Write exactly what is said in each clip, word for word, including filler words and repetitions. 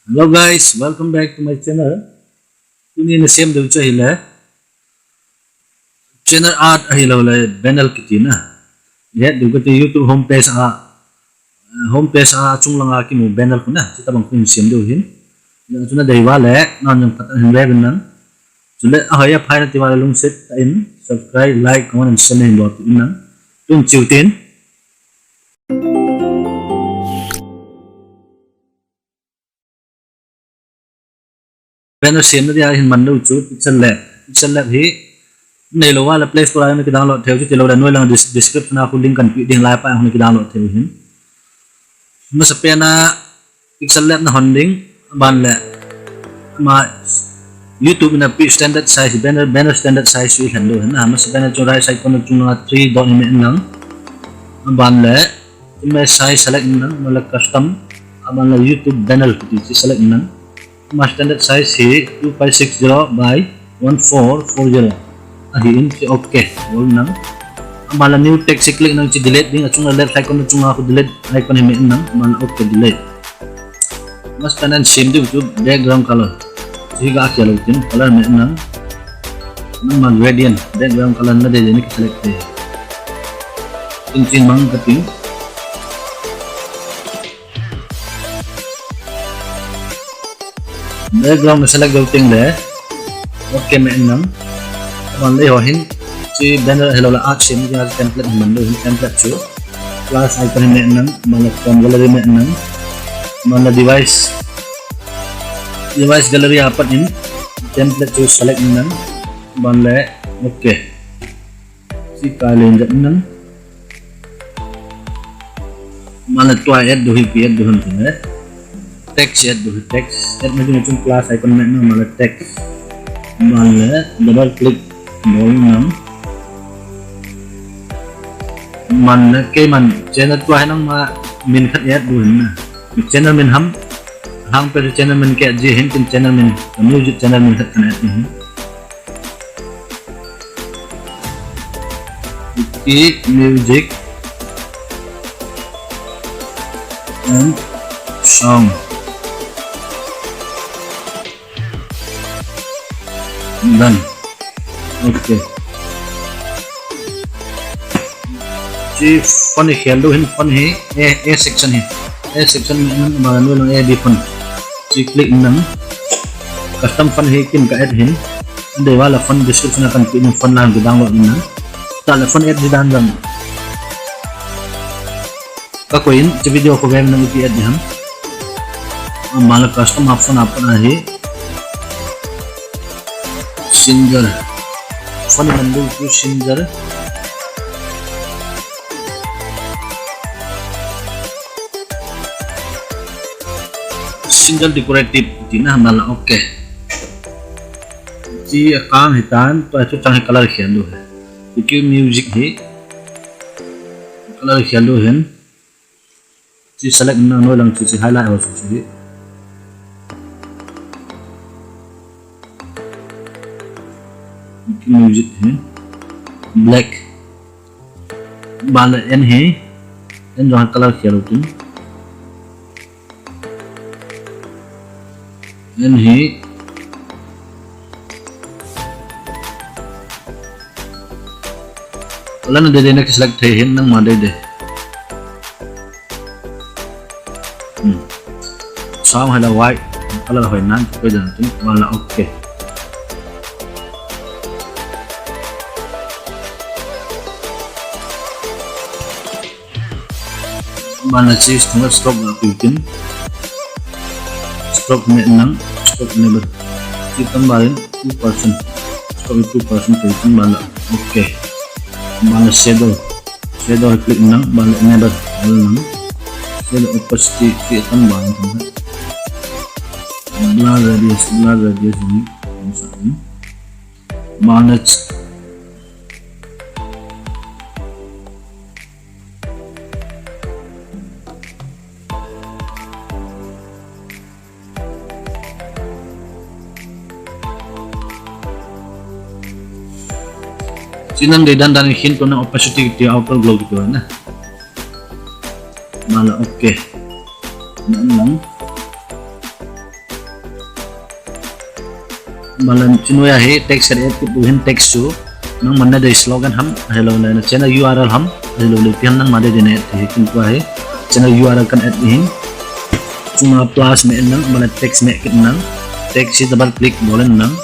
Hello guys, welcome back to my channel. Tuni na sem deu chu ahile channel art ahilou le banner kiti na. Ihet deu kati YouTube home page a, eh, home page a chung langa kimu banner khu na. Chutabang khu hin sem deu hin. Ichu na dei uva le, na jong phat a hin ve uvin lang. Chule ahoi aphai na ti uva le lungset tah in subscribe, like, comment and share na hin bol peh in lang. Tun chiu tin. Banner semna dia hin man lou chu Pixel Lab. Pixel Lab hi neilou uva le Play Store a na kidownload thei u chu, tilou le noilang des-, description a khu link kan pe ding, lai pa khu na kidownload thei u hin. Masapen a Pixel Lab na hon ding, aban le ama YouTube in ape standard size, banner, banner standard size chu i lhen lou hin na. Masapen a chu right side corner chunga three dot hi me in lang. Aban le image size select in lang, aban le custom, aban le YouTube banner kiti chu select in lang. Ama standard size hi two five six zero by one four four zero. Ahin, hiche okay bol in lang. Aban le new text hi click in lang, hiche delete ding, achung le left side corner chunga khu delete icon hi me in lang, aban le okay delete. Masapen a sem ding chu background color. Hiche ga khel lou tin color me in lang. Nangma gradient, background color na dei dei na kiselect thei. Tin tin mang kating. Background na select lou teng le, okay me in lang. Aban le eiho hin, hiche banner ahilou le art sem ding a template hi man lou hin, template chu plus icon hi me in lang, aban le from gallery me in lang, aban le device, device gallery a pat in template chu select in lang, aban le okay. Hiche kai len jep in lang. Aban le tua add diu hi, ipi add diu ham tile text add diu hi, text. Add na ding a chun plus icon me in lang, aban le text. Aban le double click bol in lang. Aban le keiman channel tua hi nangma min khat add diu hin na. Channel min ham, lhangpet channel min ka add ji hin, tin channel min, music channel min khat kan add hin. Music and song. Done. Okay. Hiche font hi khel diu hin, font hi A, A section hi. A section me in lang, aban le noilang A B font. Hiche click in lang. Custom font hi kin ka add hin. Adei uva le font description a kan pe in, font lang kidownload in lang. Tah le font add di dan jong kakoi in, hiche video khu ve in lang, ipi add di ham. Aban le custom a font a pat a hi Singer. Font man diu chu Singer. Singer Decorative tina, aban le okay. Hiche akang hitan, tua chu chang hi color khel diu hi. Hiche music hi color khel diu hin. Hiche select in lang, noilang hiche highlight ho chu hi. Music hi black. Aban le N hi, N jong color khel u tin. N hi color na dei dei na kiselect thei hin, nangma dei dei. Hmm. Sound hi la white color hoi nan, koi dan tin, aban le okay. Aban le hiche stroke ga pe u tin. Stroke me in lang, stroke enable. Hiche tam ba in two percent. Stroke two percent pe u tin, aban le okay. Aban le shadow. Shadow click in lang, aban le enable. Aban le shadow opacity hiche tam ba in. Blur radius, blur radius ni. Aban le Hiche nang dei dan dan hin, tua na opacity kiti, outer glow kiti na. Aban le okay. Nang nang. Malam chinoya hi text kan add kit diu hin text chu. Nangman nadei slogan ham, ahilouleh na channel U R L ham, ahilouleh ipi ham nangman nadei na add hi kin tua hi. Channel U R L kan add hin. Chunga plus me in nang, malam text me kit nang. Text hi double click bol in nang.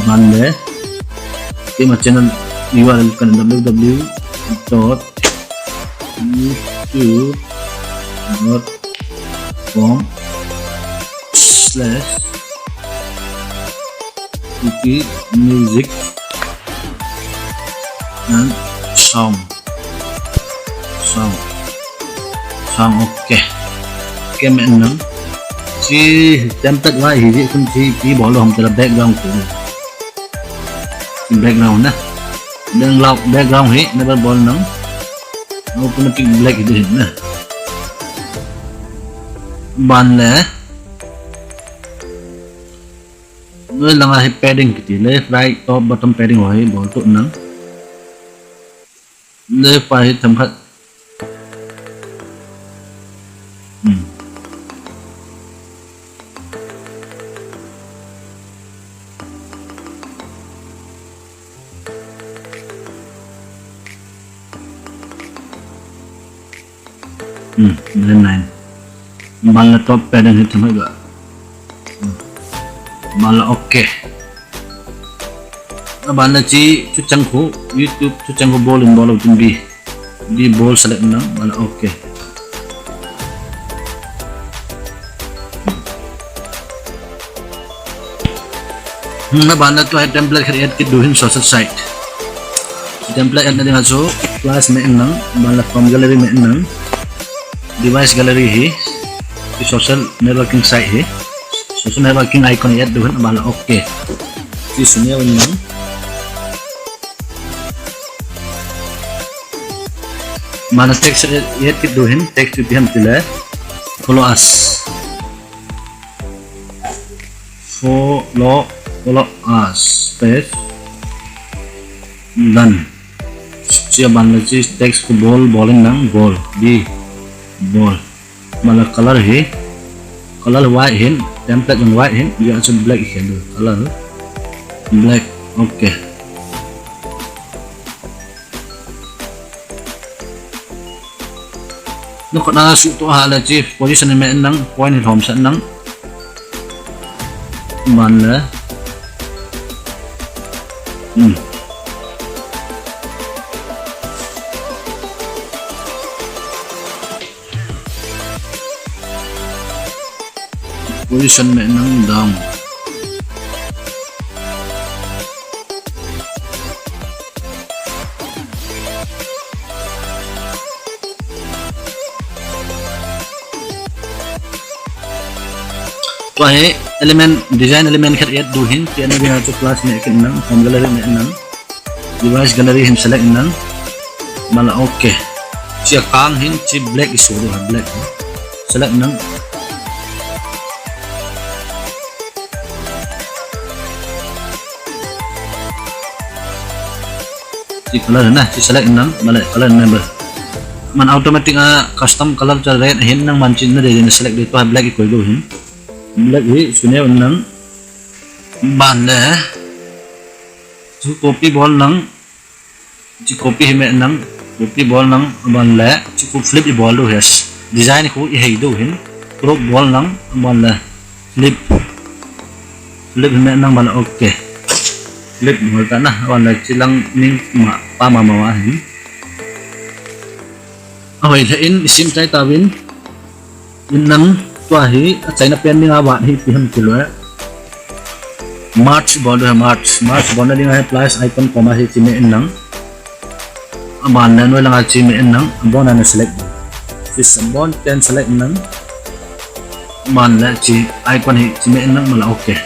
Ban le. Keima channel U R L kan W W W dot youtube dot com slash Kuki music and sound. Sound. Sound, okay. Okay, me in nang. Chi template lai hi ji kun chi ki bol ham tera background ku. Background na. Background, background hi never bol nang. Automatic black hi ji na. Ban le. Noi langa hi padding kiti, left, right, top, bottom padding ho hi bol to nang. Left pa hi themkhat. Hmm. Hmm, nine nine. Ban le top padding hi themkhat ga. Hmm. Ban le okay. Aban le chi chuchang khu, YouTube chuchang khu bol in bol u tin bi. Bi bol select nang, ban le okay. Hmm, aban le tua hi template khat add kit diu hin social site. Template add na dinga chu plus me in nang, ban le from gallery me in nang. Device gallery hi, hi social networking site hi. Social networking icon add diu hin, ban le okay. Chi suneo in nang. Ban le text add kit diu hin, text ipi ham tile. Follow us. Follow, follow us. Paste. Done. Chia ban le chi text khu bol, bol in nang, bol. Bi, bol. Ban le color hi. Color white hin, template jong white hin, ya chu black hi khen diu. Color black. Okay. Nokhat na suhtoh ha le chi position me in nang, point hi lhomsah nang. Ban le. Hmm. Position me nang down. Tua hi element, design element khat add diu hin, tia na dinga chu plus me kit nang, from gallery me nang. Device gallery hin select nang. Ban le okay. Chia kang hin chi black iso diu ha, black. Select nang. Chi color na, chi select nang, ban le color number. Man automatic a custom color cha red hin nangman chi nadei na select ding tua black ikoi diu hin. Black hi suneo nang. Ban le. Chu copy bol nang. Chi copy hi me nang, copy bol nang, aban le, chi khu flip ibol diu hi. Design khu ihei diu hin, crop bol nang, aban le, flip. Flip hi me nang, aban le, okay. Flip bol ta na, aban le, chi lang ning ma, pa ma ma wa hin. Ahoi lheh in, isim chai tauvin. In nang tua hi, achaina pen dinga vat hi ipi ham tilou. Merge bol diu hi merge. Merge bolna dinga hi plus icon comma hi chi me in nang. Aban le noi langa chi me in nang. Abon a na select. Chi abon ten select nang. Aban le chi icon hi chi me in nang ban le okay.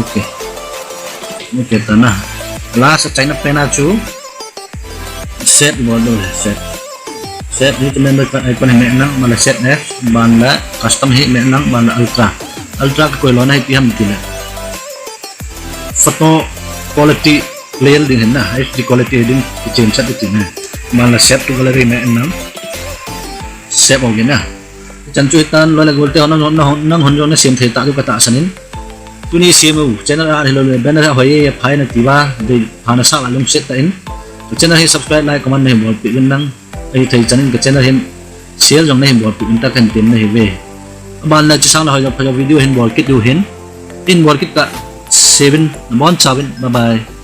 Okay. Okay ta na. Last achaina pen a chu. Save bol diu hi, save. Save hi chu member card icon hi me nang, ban le save as, ban le custom hi me nang, ban le ultra. Ultra ka koi lona hi ipi ham tile. Photo quality clear ding hin na, H D quality ding ki change sat ding na. Ban le save to gallery me nang. Save ho gin na. Chan chu hitan loi le gol te hon, nang hon jong na sem thei ta diu ka tahsan in. Tuni sem u channel a hilou le banner a hoi e, phai nati uva, dei pha nasah a lungset tah in ka channel hi subscribe, like, comment nahin bolpeh uvin lang. Ahithei chan in ka channel hin share jong nahin bolpeh uvin tah kahin tem nahi uve. Aban le chusang le hoi jong pha jong video hin bol kit u hin. Hin bol kit tah, seven, nabonchauvin, bye bye.